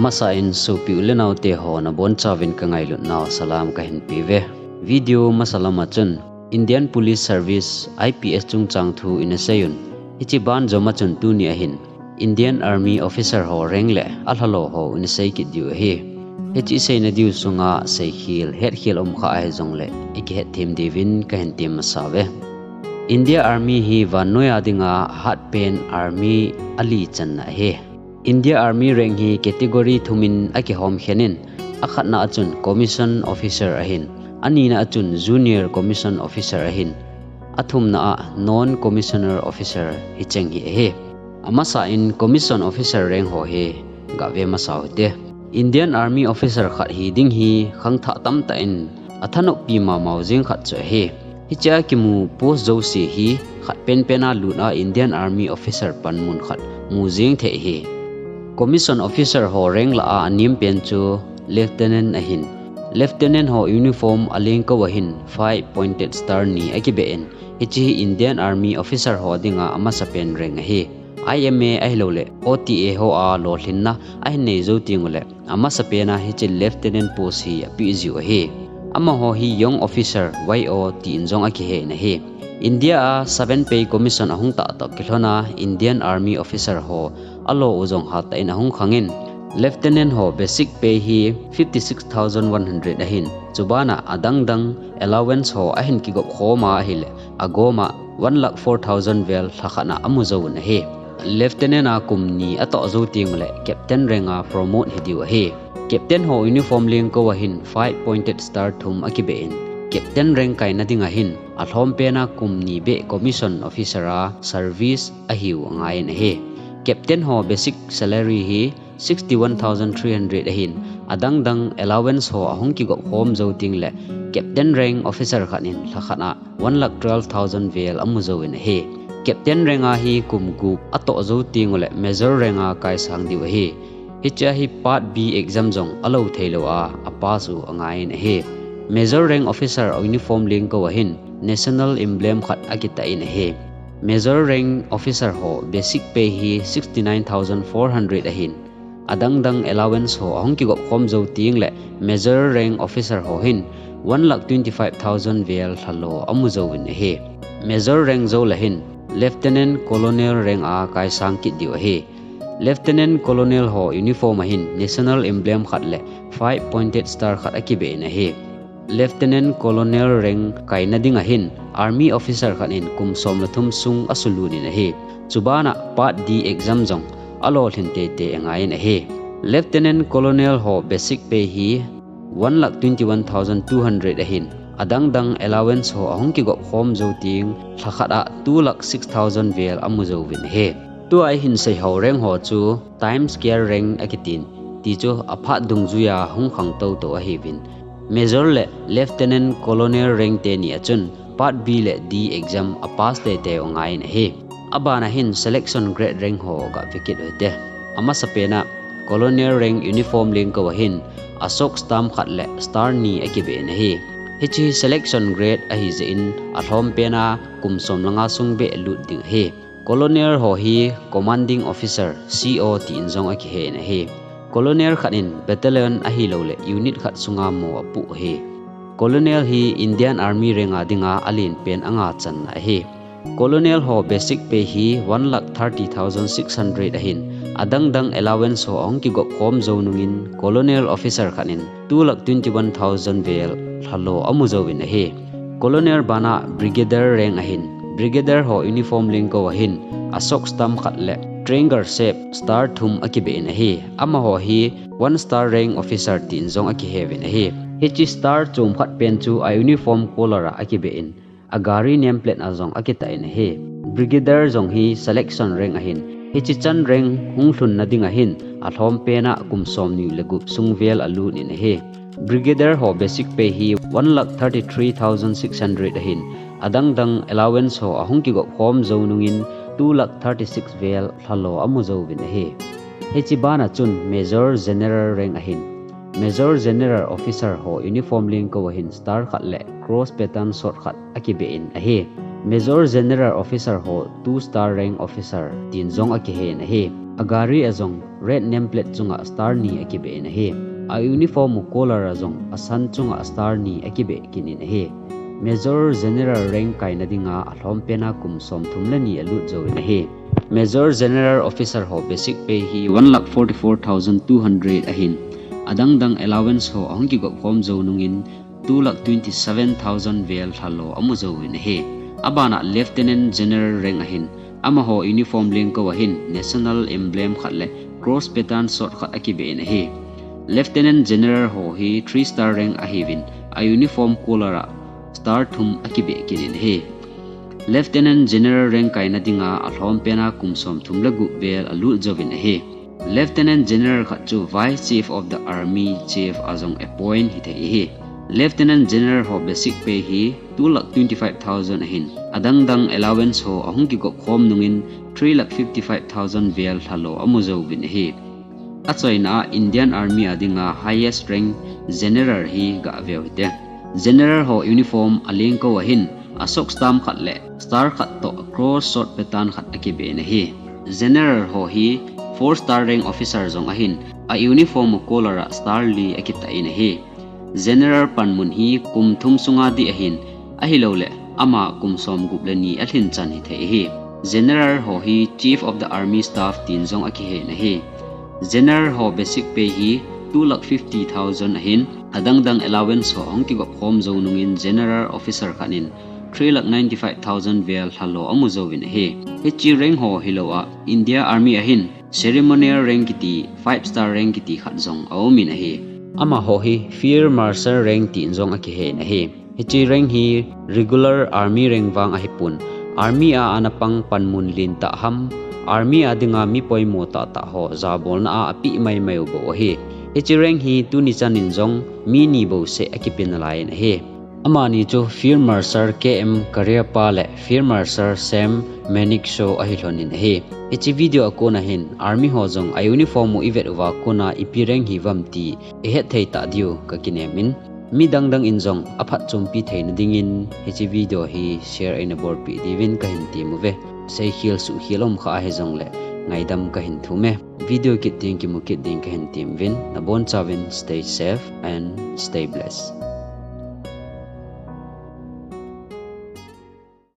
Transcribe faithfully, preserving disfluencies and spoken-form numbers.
Masa in sopi u le nao te ho nabonchauvin kangailut nau salam kahin peuve. Video masa lama chun Indian Police Service, I P S chungchang thu ina seiyun. Hiche banjom a chun tuni ahin Indian Army officer ho rank le alhalo ho ina sei kit diu ahi. Hiche seina diu sunga seikhel, hetkhel umkha ahijongle ikihet them diuvin kahin tem masauve. India Army hi vannoiya dinga hatpen army ali channa ahi. India Army rank hi category thumin akihomkhen in, akhatna a chun Commission Officer ahin, anina a chun Junior Commission Officer ahin, athumna a Non-Commissioner Officer hicheng hi ahi. Amasa in Commission Officer rank ho hi gave masau hite. Indian Army Officer khat hi ding hi khangthah tamtah in athanoppi mamau jeng khat chu ahi. Hichea kimu post jouse hi khat penpen a lut a Indian Army Officer panmun khat mu jeng thei ahi. Commission Officer ho rank lah a anempen chu Lieutenant ahin. Lieutenant ho uniform alengkou ahin five pointed star ni akibeh in, hiche hi Indian Army Officer ho dinga amasapen rank ahi. I M A ahilouleh O T A hoa lolhinna ahin nei jou tenguleh, amasapena hiche Lieutenant post hi apeh jiu ahi. Amaho hi Young Officer, Y O, tin jong akihen ahi. India a seven pay commission ahung tahtah kilhona Indian Army Officer ho alo u jong hatah in ahung khangin, Lieutenant ho basic pay hi fifty six thousand one hundred ahin, chubana adangdang allowance ho ahin kigop khoma ahileh, agoma one lakh four thousand vel lhakhatna amu jouvin ahi. Lieutenant a kum ni atoh jou tenguleh Captain rank a promote hidiu ahi. Captain ho uniform lengkou ahin five pointed star thum akibeh in, Captain rank kaina ding ahin alhompena kum ni beh Commission Officer a service ahiu angaiyin ahi. Captain ho basic salary hi sixty one thousand three hundred ahin, adangdang allowance ho ahung kigop khom jou tengleh Captain rank officer khat in lhakhat a one lakh twelve thousand vel amu jouvin ahi. Captain rank a hi kum gup atoh jou tenguleh Major rank a kaisang diu ahi. Hichea hi Part B exam jong alou theilou a, apass u angaiyin ahi. Major rank officer uniform lengkou ahin National Emblem khat akitah in ahi. Major rank officer ho basic pay hi sixty nine thousand four hundred ahin, adangdang allowance ho ahung kigop khom jou tengleh Major rank officer ho hin one lakh twenty five thousand vel lhalo amu jouvin ahi. Major rank jouleh hin Lieutenant Colonel rank a kaisang kit diu ahi. Lieutenant Colonel ho uniform ahin National Emblem khat leh five pointed star khat akibeh in ahi. Lieutenant Colonel rank kaina ding ahin Army officer khat in kum som le thum sung asulut in ahi. Chubana Part D exam jong alolhin teitei angaiyin ahi. Lieutenant Colonel ho basic pay hi one lakh twenty one thousand two hundred ahin, adangdang allowance ho ahung kigop khom jou teng lhakhat a two lakh six thousand vel amu jouvin ahi. Tua ihin sei ho rank ho chu Times Square rank akitin, ti chu aphat dungjuiya hung khang toutou ahiuvin, Major le Lieutenant Colonel rank teni a chun Part B le D exam apass teitei u angaiyin ahi. Abana hin selection grade rank ho gave kit u hite. Amasapena Colonel rank uniform lengkou ahin Ashok stamp khat leh star ni akibeh in ahi. Hiche hi selection grade ahijeh in alhompena kum som le nga sung beh lut ding ahi. Colonel ho hi Commanding Officer, C O, tin jong akihen ahi. Colonel khat in battalion ahilouleh unit khat sunga mo apoh ahi. Colonel hi Indian Army rank a dinga alenpen anga channa ahi. Colonel ho basic pay hi one lakh thirty thousand six hundred ahin, adangdang allowance ho ahung kigop khom jou nungin Colonel officer khat in two lakh twenty one thousand vel lhalo amu jouvin ahi. Colonel bana Brigadier rank ahin, Brigadier ho uniform lengkou ahin, Ashok stamp khat leh triangle shape star thum akibeh in ahi. Amaho hi one star rank officer tin jong akiheuvin ahi. Hiche star chom khat pen chu a uniform collar a akibeh in, agari name plate a jong akitah in ahi. Brigadier jong hi selection rank ahin, hiche chan rank hung lhunna ding ahin alhompena kum somni le gup sung vel alut in ahi. Brigadier ho basic pay hi one lakh thirty three thousand six hundred ahin, adangdang allowance ho ahung kigop khom jou nungin two lakh thirty six vel lhalo amu jouvin ahi. Hiche bana chun Major General rank ahin, Major General officer ho uniform lengkou ahin star khat leh cross pattern sword khat akibeh in ahi. Major General officer ho two star rank officer tin jong akihen ahi. Agari a jong red nameplate chunga star ni akibeh in ahi. A uniform u collar a jong asan chunga star ni akibeh kit in ahi. Major General rank kaina dinga alhom pena kum somthum le ni alut jouvin ahi. Major General Officer ho basic pay hi one lakh forty-four thousand two hundred ahin, adangdang allowance ho ahung kigop khom jou nungin two lakh twenty-seven thousand vel lhalo amu jouvin ahi. Abana Lieutenant General rank ahin, amaho uniform lengkou ahin national emblem khat le cross pattern sword khat akibeh in ahi. Lieutenant General ho hi three star rank ahiuvin, a uniform collar a star thum akibeh kit in ahi. Lieutenant General rank kaina dinga alhom pena kum somthum le gup vel alut jouvin ahi. Lieutenant General khat chu Vice Chief of the Army Chief a jong appoint hithei ahi. Lieutenant General ho basic pay hi two lakh twenty-five thousand ahin, adangdang allowance ho ahung kigop khom nungin three lakh fifty-five thousand vel lhalo amu jouvin ahi. Achoina a Indian Army a dinga highest rank General hi gaveu hite. General ho uniform alengkou ahin, ashok stamp khat le star khat toh cross sword pattern khat akibeh in ahi. General ho hi four star rank officer jong ahin, a uniform u collar a star li akitah in ahi. General panmun hi kum thum sunga ding ahin, ahilouleh ama kum somgup le ni alhin chan hithei ahi. General ho hi Chief of the Army Staff tin jong akihen ahi. General ho basic pay hi two lakh fifty thousand ahin, adangdang allowance ho ahung kigop khom jou nungin General Officer khat in three lakh ninety-five thousand vel lhalo amu jouvin ahi. Hiche rank ho hilou a India Army ahin ceremonial rank kiti, five star rank kiti khat jong aumin ahi. Amaho hi Field Marshal rank tin jong akihen ahi. Hiche rank hi regular army rank vang ahipon, army a ana pang panmun lentah ham, army a dinga mi poimo tahtah ho jabolna a apeh maimai u bou ahi. Hiche rank hi tuni chan in jong mi ni bouseh akipe nalai in ahi. Amani chu Field Marshal K M Cariappa le Field Marshal Sam Manekshaw ahi lhon in ahi. Hiche video a kona hin army ho jong a uniform u ivet uva kona ipi rank hiuvem ti ihet thei tah diu kakinem in, mi dangdang in jong aphatchompi theina dingin hiche video hi share eina bolpeh diuvin kahin tem uve. Seikhel suhkhel umkha ahijongle ngaidam kahin thum e. Video kit teng kimu kit ding kahin tem uvin, nabonchauvin stay safe and stay blessed.